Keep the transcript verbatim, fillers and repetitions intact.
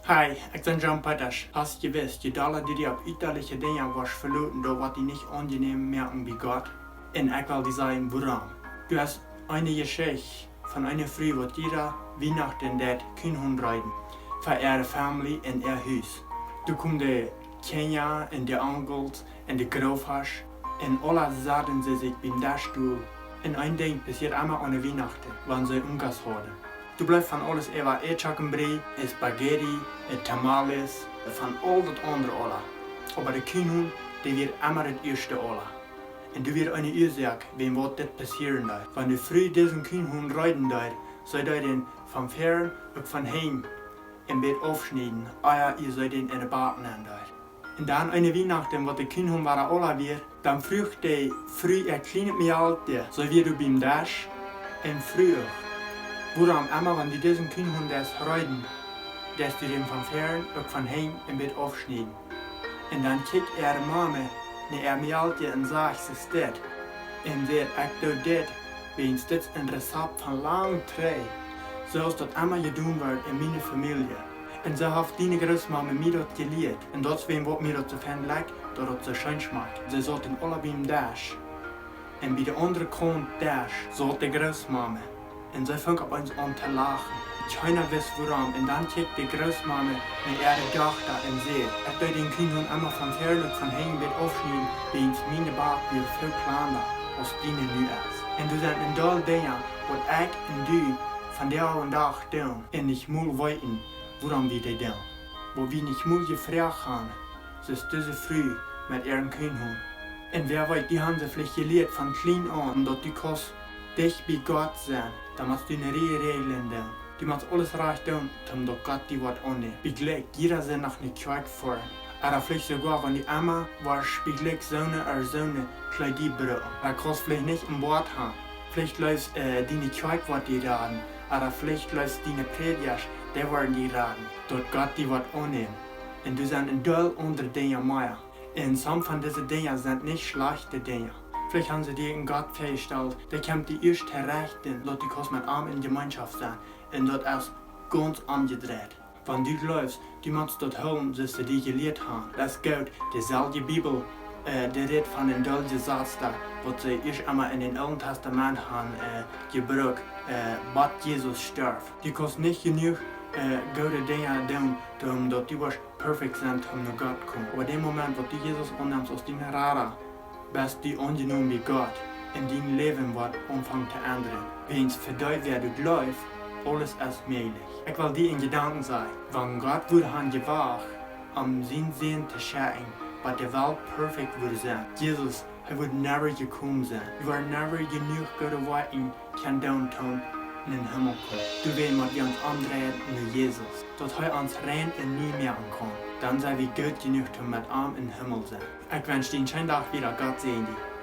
Hi, ekj sie John Peetasch. Hast jewist, je dolla du die opp ieterliche Dinja woascht veloten, dan woat die nich aunjenäm moaken bie Gott. Un ekj well die sajen wuarom. Du hast eene Jeschicht von eene Fru, waut jiede Wienachten deit Kuhnhorn reeden fa äare Family en äa Hus. Doa kjeemen de Kjinja un de Onkels un de Grootoasch un aula saten see sikj biem Desch dol. Un een Dinkj passieed emma aun de Wienachten, wan see Unkas hauden. Doa bleef von aules äwa: Ätschocken, Brie, Spaghetti, Tamales, von aul daut aundre aula. Oba de Kuhnhorn, dee wia emma daut ieeschte aula. Un doa wia eene Uasoak, wuarom waut dit passieren deed. Wan de Fru disen Kuhnhorn reeden deed, see deed dän von väaren uk von hinjen een bät aufschnieden, ea see dän en de Bak nämen deed. Un dan eene Wienachten, waut de Kuhnhorn wada aula wia, dan fruach de Fru äa kjlienet Mejalkje, see wia doa biem Desch, un fruach: Wuarom emma, wan du disen Kuhnhorn deist reeden, deist du dän von väaren uk von hinjen een bät aufschnieden? Un dan kjikjt äare Mame no äa Mejalkje un sajcht: Soo es dit. Un säd: Ekj doo dit, wiels dit es een Rezapt von lang trigj, soo aus daut emma jedonen wort en miene Famielje. Un soo haft diene Grootmame mie daut jelieet. Un daut es wuarom waut mie daut soo fein lekjt, daut daut soo scheen schmakjt. See sauten aula biem Desch. Un bie de aundre Kaunt Desch saut de Grootmame. Un see funk opp eemol aun to lachen. Kjeena wist wuarom. Un dan kjikjt de Grootmame no äare Dochta un säd: Ekj doo dän Kuhnhorn emma von väaren uk von hinjen een bät aufschnieden, wiels miene Bak wia väl kjlanda aus diene nu es. Un doa sent een Deel Dinja, waut ekj un du vondoag dän Dach doonen un nich mol weeten, wuarom wie dee doonen. Waut wie nich mol jefroacht haben, soo aus dise Fru met äaren Kuhnhorn. Un wäa weet, dee haben see veleicht jelieet von kjlien aun, daut du kaust dicht bie Gott sennen, dan motst du ne Rieej Räajlen doonen. Du motst aules rajcht doonen, om daut Gott die woat aunnämen. Bie Jlikj, jieda Sindach no de Kjoakj foaren. Ooda veleicht soogoa, wan du emma woascht bie Jlikj soone ooda soone Kjleeda brucken. Ooda kaust veleicht nich een Boat haben. Veleicht leefst, äh, diene Kjoakj woat die raden. Ooda veleicht leefst diene Prädjasch, dee woaren die raden, daut Gott die woat aunnämen. Un doa sent een Deel aundre Dinja mea. Un some von dise Dinja sent nich schlajchte Dinja. Veleicht haben see die en Gott väajestalt, dee kjemt die ieescht trajcht, daut du kaust met am en Jemeenschoft sennen. Un daut es gaunz omjedreit. Wan du jleefst, du motst daut hoolen, soo aus see die jelieet haben, daut es goot. Deeselwje Bibel, äh, dee rät von een Deel Jesazen, waut see ieescht emma en dän Oolen Tastament haben, äh, jebrukt, äh, bat Jesus storf. Du kaust nich jenuach, äh, goode Dinja doonen, om daut du woascht perfekt sennen, om no Gott to komen. Oba dän Moment, waut du Jesus aunnemst aus dienen Rada, best du aunjenomen bie Gott un dien Läwen woat aunfangen to endren. Wiels fa dee, wäa doa jleeft, aules es mäajlich. Ekj well die een Jedanken sajen. Wan Gott wudd haben jewacht, om sienen Sän to schekjen, waut de Welt perfekt wudd sennen, Jesus, hee wudd never jekomen sennen. Hee wudd never jenuach goode Woakjen kjennen doonen, om en dän Himmel to komen. Doawäajen mott wie ons omdreien no Jesus, daut hee ons rein un nie moaken kaun. Dan sent wie goot jenuach, om met am em Himmel to sennen. Ekj wensch die een scheenen Dach wieda. Gott säajen die.